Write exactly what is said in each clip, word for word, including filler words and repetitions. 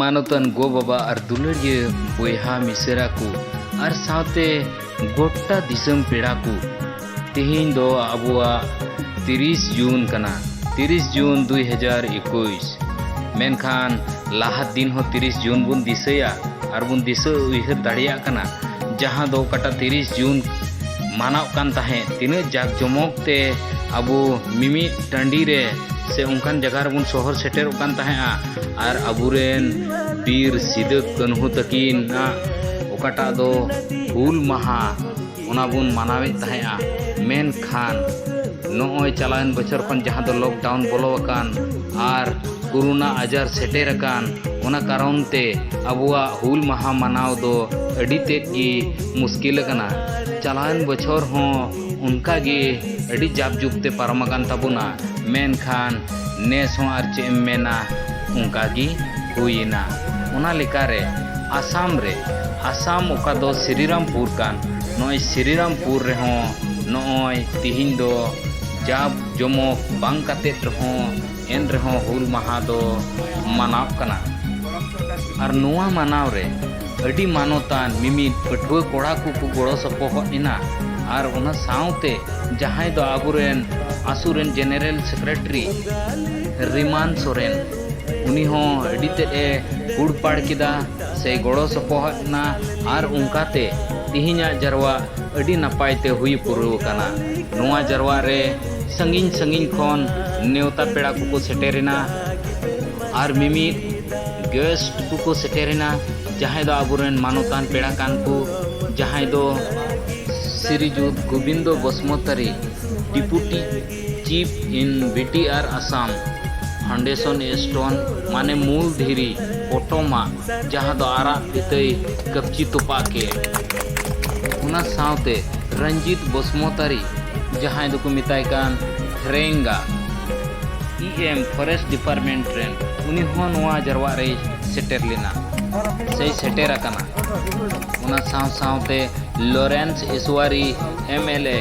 ᱢᱟᱱᱚᱛᱟᱱ ᱜᱚ ᱵᱟᱵᱟ ᱟᱨ ᱫᱩᱞᱟᱹᱲᱤᱭᱟᱹ ᱵᱚᱭᱦᱟ ᱢᱤᱥᱮᱨᱟ ᱠᱚ ᱟᱨ ᱥᱟᱶᱛᱮ ᱜᱚᱴᱟ ᱫᱤᱥᱚᱢ ᱯᱮᱲᱟ ᱠᱚ, ᱛᱮᱦᱮᱧ ᱫᱚ ᱟᱵᱚᱣᱟᱜ ᱛᱤᱨᱤᱥ ᱡᱩᱱ ᱠᱟᱱᱟ, ᱛᱤᱨᱤᱥ ᱡᱩᱱ ᱫᱩᱭ ᱦᱟᱡᱟᱨ ᱮᱠᱩᱥ᱾ ᱢᱮᱱᱠᱷᱟᱱ ᱞᱟᱦᱟ ᱫᱤᱱ ᱦᱚᱸ ᱛᱤᱨᱤᱥ ᱡᱩᱱ ᱵᱚᱱ ᱫᱤᱥᱟᱹᱭᱟ ᱟᱨ ᱵᱚᱱ ᱫᱤᱥᱟᱹ ᱩᱭᱦᱟᱹᱨ ᱫᱟᱲᱮᱭᱟᱜ ᱠᱟᱱᱟ, ᱡᱟᱦᱟᱸ ᱫᱚ ᱚᱠᱟᱴᱟᱜ ᱛᱤᱨᱤᱥ ᱡᱩᱱ ᱢᱟᱱᱟᱣ ᱠᱟᱱ ᱛᱟᱦᱮᱸᱫ, ᱛᱤᱱᱟᱹᱜ ᱡᱟᱠ ᱡᱚᱢᱚᱠ ᱛᱮ ᱟᱵᱚ ᱢᱤᱢᱤᱫ ᱴᱟᱺᱰᱤ ᱨᱮ ᱥᱮ ᱚᱱᱠᱟᱱ ᱡᱟᱭᱜᱟ ᱨᱮᱵᱚᱱ ᱥᱚᱦᱚᱨ ᱥᱮᱴᱮᱨᱚᱜ ᱠᱟᱱ ᱛᱟᱦᱮᱸᱫᱼᱟ ᱟᱨ ᱟᱵᱚᱨᱮᱱ ᱵᱤᱨ ᱥᱤᱫᱟᱹ ᱠᱟᱹᱱᱦᱩ ᱛᱟᱹᱠᱤᱱᱟᱜ ᱚᱠᱟᱴᱟᱜ ᱫᱚ ᱦᱩᱞ ᱢᱟᱦᱟ, ᱚᱱᱟ ᱵᱚᱱ ᱢᱟᱱᱟᱣᱮᱫ ᱛᱟᱦᱮᱸᱫᱼᱟ᱾ ᱢᱮᱱᱠᱷᱟᱱ ᱱᱚᱜᱼᱚᱭ ᱪᱟᱞᱟᱣᱮᱱ ᱵᱚᱪᱷᱚᱨ ᱠᱷᱚᱱ ᱡᱟᱦᱟᱸ ᱫᱚ ᱞᱚᱠᱰᱟᱣᱩᱱ ᱵᱚᱞᱚ ᱟᱠᱟᱱ ᱟᱨ ᱠᱳᱨᱳᱱᱟ ᱟᱡᱟᱨ ᱥᱮᱴᱮᱨ ᱟᱠᱟᱱ, ᱚᱱᱟ ᱠᱟᱨᱚᱱ ᱛᱮ ᱟᱵᱚᱣᱟᱜ ᱦᱩᱞ ᱢᱟᱦᱟ ᱢᱟᱱᱟᱣ ᱫᱚ ᱟᱹᱰᱤ ᱛᱮᱫ ᱜᱮ ᱢᱩᱥᱠᱤᱞ ᱟᱠᱟᱱᱟ᱾ ᱪᱟᱞᱟᱣᱮᱱ ᱵᱚᱪᱷᱚᱨ ᱦᱚᱸ ᱚᱱᱠᱟ ᱜᱮ ᱟᱹᱰᱤ ᱡᱟᱵ ᱡᱩᱵ ᱛᱮ ᱯᱟᱨᱚᱢ ᱟᱠᱟᱱ ᱛᱟᱵᱚᱱᱟ, ᱢᱮᱱᱠᱷᱟᱱ ᱱᱮᱥ ᱦᱚᱸ ᱟᱨ ᱪᱮᱫ ᱮᱢ ᱢᱮᱱᱟ, ᱚᱱᱠᱟ ᱜᱮ ᱦᱩᱭᱮᱱᱟ᱾ ᱚᱱᱟ ᱞᱮᱠᱟᱨᱮ ᱟᱥᱟᱢ ᱨᱮ, ᱟᱥᱟᱢ ᱚᱠᱟ ᱫᱚ ᱥᱨᱤᱨᱟᱢᱯᱩᱨ ᱠᱟᱱ, ᱱᱚᱜᱼᱚᱭ ᱥᱨᱤᱨᱟᱢᱯᱩᱨ ᱨᱮᱦᱚᱸ ᱱᱚᱜᱼᱚᱭ ᱛᱤᱦᱤᱧ ᱫᱚ ᱡᱟᱵ ᱡᱚᱢᱚᱠ ᱵᱟᱝ ᱠᱟᱛᱮᱫ ᱨᱮᱦᱚᱸ, ᱮᱱ ᱨᱮᱦᱚᱸ ᱦᱩᱞ ᱢᱟᱦᱟ ᱫᱚ ᱢᱟᱱᱟᱣ ᱠᱟᱱᱟ᱾ ᱟᱨ ᱱᱚᱣᱟ ᱢᱟᱱᱟᱣ ᱨᱮ ᱟᱹᱰᱤ ᱢᱟᱱᱚᱛᱟᱱ ᱢᱤᱢᱤᱫ ᱯᱟᱹᱴᱷᱩᱣᱟᱹ ᱠᱚᱲᱟ ᱠᱚᱠᱚ ᱜᱚᱲᱚ ᱥᱚᱯᱚᱦᱚᱫ ᱮᱱᱟ᱾ ᱟᱨ ᱚᱱᱟ ᱥᱟᱶᱛᱮ ᱡᱟᱦᱟᱸᱭ ᱫᱚ ᱟᱵᱚᱨᱮᱱ ᱟᱥᱩ ᱨᱮᱱ ᱡᱮᱱᱟᱨᱮᱞ ᱥᱮᱠᱨᱮᱴᱟᱨᱤ ᱨᱤᱢᱟᱱ ᱥᱚᱨᱮᱱ, ᱩᱱᱤ ᱦᱚᱸ ᱟᱹᱰᱤ ᱛᱮᱫ ᱮ ᱦᱩᱲᱯᱟᱲ ᱠᱮᱫᱟ ᱥᱮ ᱜᱚᱲᱚ ᱥᱚᱯᱚᱦᱚᱫ ᱮᱱᱟ᱾ ᱟᱨ ᱚᱱᱠᱟᱛᱮ ᱛᱤᱦᱤᱧᱟᱜ ᱡᱟᱨᱣᱟ ᱟᱹᱰᱤ ᱱᱟᱯᱟᱭ ᱛᱮ ᱦᱩᱭ ᱯᱩᱨᱟᱹᱣ ᱟᱠᱟᱱᱟ᱾ ᱱᱚᱣᱟ ᱡᱟᱨᱣᱟ ᱨᱮ ᱥᱟᱺᱜᱤᱧ ᱥᱟᱺᱜᱤᱧ ᱠᱷᱚᱱ ᱱᱮᱣᱛᱟ ᱯᱮᱲᱟ ᱠᱚᱠᱚ ᱥᱮᱴᱮᱨᱮᱱᱟ ᱟᱨ ᱢᱤᱢᱤᱫ ᱜᱮᱥᱴ ᱠᱚᱠᱚ ᱥᱮᱴᱮᱨᱮᱱᱟ, ᱡᱟᱦᱟᱸᱭ ᱫᱚ ᱟᱵᱚᱨᱮᱱ ᱢᱟᱱᱚᱛᱟᱱ ᱯᱮᱲᱟ ᱠᱟᱱ ᱠᱚ, ᱡᱟᱦᱟᱸᱭ ᱫᱚ ᱥᱨᱤᱡᱩᱛ ᱜᱳᱵᱤᱱᱫᱚ ᱵᱚᱥᱢᱚᱛᱟᱨᱤ, ᱰᱮᱯᱩᱴᱤ ᱪᱤᱯ ᱤᱱ ᱵᱤ ᱴᱤ ᱟᱨ ᱟᱥᱟᱢ, ᱯᱷᱟᱣᱩᱱᱰᱮᱥᱚᱱ ᱥᱴᱳᱱ ᱢᱟᱱᱮ ᱢᱩᱞ ᱫᱷᱤᱨᱤ, ᱯᱚᱴᱚᱢᱟᱜ, ᱡᱟᱦᱟᱸ ᱫᱚ ᱟᱨᱟᱜ ᱵᱷᱤᱛᱟᱹᱭ ᱠᱟᱹᱯᱪᱤ ᱛᱚᱯᱟᱜ ᱠᱮᱫ᱾ ᱚᱱᱟ ᱥᱟᱶᱛᱮ ᱨᱚᱧᱡᱤᱛ ᱵᱚᱥᱢᱚᱛᱟᱨᱤ, ᱡᱟᱦᱟᱸᱭ ᱫᱚᱠᱚ ᱢᱮᱛᱟᱭ ᱠᱟᱱ ᱨᱮᱝᱜᱟ, ᱤ ᱮᱢ ᱯᱷᱚᱨᱮᱥᱴ ᱰᱤᱯᱟᱨᱴᱢᱮᱱᱴ ᱨᱮᱱ, ᱩᱱᱤ ᱦᱚᱸ ᱱᱚᱣᱟ ᱡᱟᱨᱣᱟᱜ ᱨᱮᱭ ᱥᱮᱴᱮᱨ ᱞᱮᱱᱟ ᱥᱮᱭ ᱥᱮᱴᱮᱨ ᱟᱠᱟᱱᱟ᱾ ᱚᱱᱟ ᱥᱟᱶ ᱥᱟᱶᱛᱮ ᱞᱚᱨᱮᱱᱥ ᱤᱥᱣᱟᱨᱤ, ᱮᱢ ᱮᱞ ᱮ,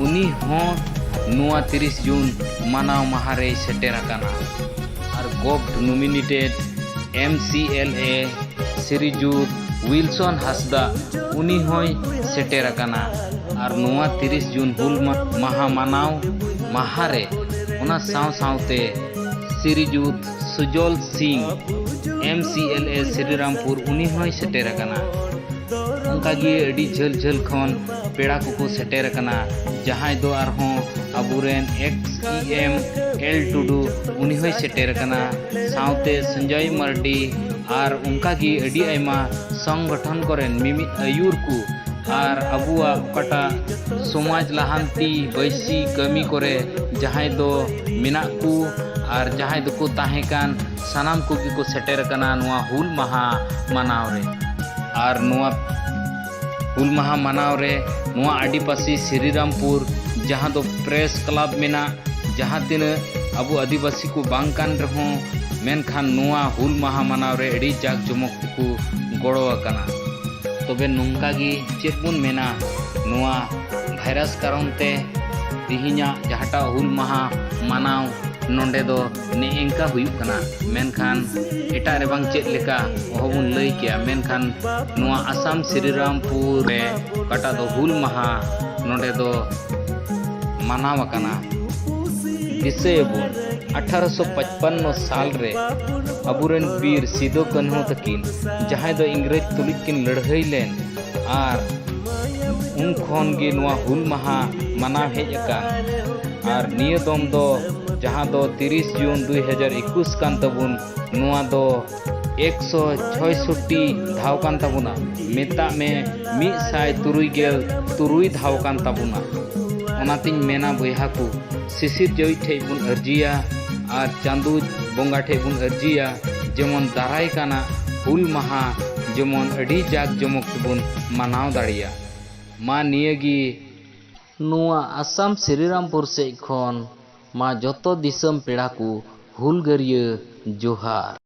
ᱩᱱᱤ ᱦᱚᱸ ᱱᱚᱣᱟ ᱛᱤᱨᱤᱥ ᱡᱩᱱ ᱢᱟᱱᱟᱣ ᱢᱟᱦᱟ ᱨᱮᱭ ᱥᱮᱴᱮᱨ ᱟᱠᱟᱱᱟ᱾ ᱟᱨ govt ᱱᱚᱢᱤᱱᱮᱴᱮᱰ M C L A ᱥᱨᱤᱡᱩᱛ ᱣᱤᱞᱥᱚᱱ ᱦᱟᱸᱥᱫᱟ, ᱩᱱᱤ ᱦᱚᱸᱭ ᱥᱮᱴᱮᱨ ᱟᱠᱟᱱᱟ᱾ ᱟᱨ ᱱᱚᱣᱟ ᱛᱤᱨᱤᱥ ᱡᱩᱱ ᱦᱩᱞ ᱢᱟ-, ᱢᱟᱦᱟ ᱢᱟᱱᱟᱣ ᱢᱟᱦᱟ ᱨᱮ ᱚᱱᱟ ᱥᱟᱶ ᱥᱟᱶᱛᱮ ᱥᱨᱤᱡᱩᱛ ᱥᱩᱡᱚᱞ ᱥᱤᱝ, ᱮᱢ ᱥᱤ ᱮᱞ ᱮ ᱥᱨᱤᱨᱟᱢᱯᱩᱨ, ᱩᱱᱤ ᱦᱚᱸᱭ ᱥᱮᱴᱮᱨ ᱟᱠᱟᱱᱟ᱾ ᱚᱱᱠᱟᱜᱮ ᱟᱹᱰᱤ ᱡᱷᱟᱹᱞ ᱡᱷᱟᱹᱞ ᱠᱷᱚᱱ ᱯᱮᱲᱟ ᱠᱚᱠᱚ ᱥᱮᱴᱮᱨ ᱟᱠᱟᱱᱟ, ᱡᱟᱦᱟᱸᱭ ᱫᱚ ᱟᱨᱦᱚᱸ ᱟᱵᱚᱨᱮᱱ ᱮᱠᱥ ᱤ ᱮᱢ ᱮᱞ ᱴᱩᱰᱩ, ᱩᱱᱤ ᱦᱚᱸᱭ ᱥᱮᱴᱮᱨ ᱟᱠᱟᱱᱟ, ᱥᱟᱶᱛᱮ ᱥᱚᱧᱡᱚᱭ ᱢᱟᱨᱰᱤ ᱟᱨ ᱚᱱᱠᱟᱜᱮ ᱟᱹᱰᱤ ᱟᱭᱢᱟ ᱥᱚᱝᱜᱚᱴᱷᱚᱱ ᱠᱚᱨᱮᱱ ᱢᱤᱢᱤᱫ ᱟᱹᱭᱩᱨ ᱠᱚ ᱟᱨ ᱟᱵᱚᱣᱟᱜ ᱚᱠᱟᱴᱟᱜ ᱥᱚᱢᱟᱡᱽ ᱞᱟᱦᱟᱱᱛᱤ ᱵᱟᱹᱭᱥᱤ ᱠᱟᱹᱢᱤ ᱠᱚᱨᱮ ᱡᱟᱦᱟᱸᱭ ᱫᱚ ᱢᱮᱱᱟᱜ ᱠᱚ ᱟᱨ ᱡᱟᱦᱟᱸᱭ ᱫᱚᱠᱚ ᱛᱟᱦᱮᱸ ᱠᱟᱱ, ᱥᱟᱱᱟᱢ ᱠᱚᱜᱮ ᱠᱚ ᱥᱮᱴᱮᱨ ᱟᱠᱟᱱᱟ ᱱᱚᱣᱟ ᱦᱩᱞ ᱢᱟᱦᱟ ᱢᱟᱱᱟᱣ ᱨᱮ᱾ ᱟᱨ ᱱᱚᱣᱟ ᱦᱩᱞ ᱢᱟᱦᱟ ᱢᱟᱱᱟᱣ ᱨᱮ ᱱᱚᱣᱟ ᱟᱹᱰᱤᱯᱟᱹᱥᱤ ᱥᱨᱤᱨᱟᱢᱯᱩᱨ, ᱡᱟᱦᱟᱸ ᱫᱚ ᱯᱨᱮᱥ ᱠᱞᱟᱵᱽ ᱢᱮᱱᱟᱜ, ᱡᱟᱦᱟᱸ ᱛᱤᱱᱟᱹᱜ ᱟᱵᱚ ᱟᱹᱫᱤᱵᱟᱹᱥᱤ ᱠᱚ ᱵᱟᱝ ᱠᱟᱱ ᱨᱮᱦᱚᱸ, ᱢᱮᱱᱠᱷᱟᱱ ᱱᱚᱣᱟ ᱦᱩᱞ ᱢᱟᱦᱟ ᱢᱟᱱᱟᱣ ᱨᱮ ᱟᱹᱰᱤ ᱡᱟᱠ ᱡᱚᱢᱚᱠ ᱛᱮᱠᱚ ᱜᱚᱲᱚ ᱟᱠᱟᱱᱟ᱾ ᱛᱚᱵᱮ ᱱᱚᱝᱠᱟ ᱜᱮ ᱪᱮᱫ ᱵᱚᱱ ᱢᱮᱱᱟ, ᱱᱚᱣᱟ ᱵᱷᱟᱭᱨᱟᱥ ᱠᱟᱨᱚᱱ ᱛᱮ ᱛᱮᱦᱮᱧᱟᱜ ᱡᱟᱦᱟᱸᱴᱟᱜ ᱦᱩᱞ ᱢᱟᱦᱟ ᱢᱟᱱᱟᱣ ᱱᱚᱰᱮ ᱫᱚ ᱱᱮᱜᱼᱮᱝᱠᱟ ᱦᱩᱭᱩᱜ ᱠᱟᱱᱟ, ᱢᱮᱱᱠᱷᱟᱱ ᱮᱴᱟᱜ ᱨᱮ ᱵᱟᱝ ᱪᱮᱫ ᱞᱮᱠᱟ ᱚᱦᱚᱵᱚᱱ ᱞᱟᱹᱭ ᱠᱮᱭᱟ, ᱢᱮᱱᱠᱷᱟᱱ ᱱᱚᱣᱟ ᱟᱥᱟᱢ ᱥᱨᱤᱨᱟᱢᱯᱩᱨ ᱨᱮ ᱚᱠᱟᱴᱟᱜ ᱫᱚ ᱦᱩᱞ ᱢᱟᱦᱟ ᱱᱚᱰᱮ ᱫᱚ ᱢᱟᱱᱟᱣ ᱟᱠᱟᱱᱟ᱾ ᱫᱤᱥᱟᱹᱭᱟᱵᱚᱱ, ᱟᱴᱷᱟᱨᱚᱥᱚ ᱯᱟᱸᱪᱯᱟᱱᱱᱚ ᱥᱟᱞ ᱨᱮ ᱟᱵᱚᱨᱮᱱ ᱵᱤᱨ ᱥᱤᱫᱚ ᱠᱟᱹᱱᱦᱩ ᱛᱟᱹᱠᱤᱱ, ᱡᱟᱦᱟᱸᱭ ᱫᱚ ᱤᱝᱨᱮᱡᱽ ᱛᱩᱞᱩᱡ ᱠᱤᱱ ᱞᱟᱹᱲᱦᱟᱹᱭ ᱞᱮᱱ, ᱟᱨ ᱩᱱ ᱠᱷᱚᱱ ᱜᱮ ᱱᱚᱣᱟ ᱦᱩᱞ ᱢᱟᱦᱟ ᱢᱟᱱᱟᱣ ᱦᱮᱡ ᱟᱠᱟᱱ᱾ ᱟᱨ ᱱᱤᱭᱟᱹ ᱫᱚᱢ ᱫᱚ, ᱡᱟᱦᱟᱸ ᱫᱚ ᱛᱤᱨᱤᱥ ᱡᱩᱱ ᱫᱩᱭ ᱦᱟᱡᱟᱨ ᱮᱠᱩᱥ ᱠᱟᱱ ᱛᱟᱵᱚᱱ, ᱱᱚᱣᱟ ᱫᱚ ᱮᱠᱥᱚ ᱪᱷᱚᱭᱥᱚᱴᱴᱤ ᱫᱷᱟᱣ ᱠᱟᱱ ᱛᱟᱵᱚᱱᱟ᱾ ᱢᱮᱛᱟᱜ ᱢᱮ, ᱢᱤᱫ ᱥᱟᱭ ᱛᱩᱨᱩᱭ ᱜᱮᱞ ᱛᱩᱨᱩᱭ ᱫᱷᱟᱣ ᱠᱟᱱ ᱛᱟᱵᱚᱱᱟ᱾ ᱚᱱᱟᱛᱤᱧ ᱢᱮᱱᱟ ᱵᱚᱭᱦᱟ ᱠᱚ, ᱥᱤᱥᱤᱨ ᱡᱟᱹᱣᱤᱡ ᱴᱷᱮᱡ ᱵᱚᱱ ᱟᱹᱨᱡᱤᱭᱟ ᱟᱨ ᱪᱟᱸᱫᱳ ᱵᱚᱸᱜᱟ ᱴᱷᱮᱡ ᱵᱚᱱ ᱟᱹᱨᱡᱤᱭᱟ, ᱡᱮᱢᱚᱱ ᱫᱟᱨᱟᱭ ᱠᱟᱱᱟ ᱦᱩᱞ ᱢᱟᱦᱟ ᱡᱮᱢᱚᱱ ᱟᱹᱰᱤ ᱡᱟᱠ ᱡᱚᱢᱚᱠ ᱛᱮᱵᱚᱱ ᱢᱟᱱᱟᱣ ᱫᱟᱲᱮᱭᱟᱜ᱾ ᱢᱟ ᱱᱤᱭᱟᱹ ᱜᱮ ᱱᱚᱣᱟ ᱟᱥᱟᱢ ᱥᱨᱤᱨᱟᱢᱯᱩᱨ ᱥᱮᱡ ᱠᱷᱚᱱ ᱢᱟ ᱡᱚᱛᱚ ᱫᱤᱥᱚᱢ ᱯᱮᱲᱟ ᱠᱚ ᱦᱩᱞᱜᱟᱹᱨᱭᱟᱹ ᱡᱚᱦᱟᱨ᱾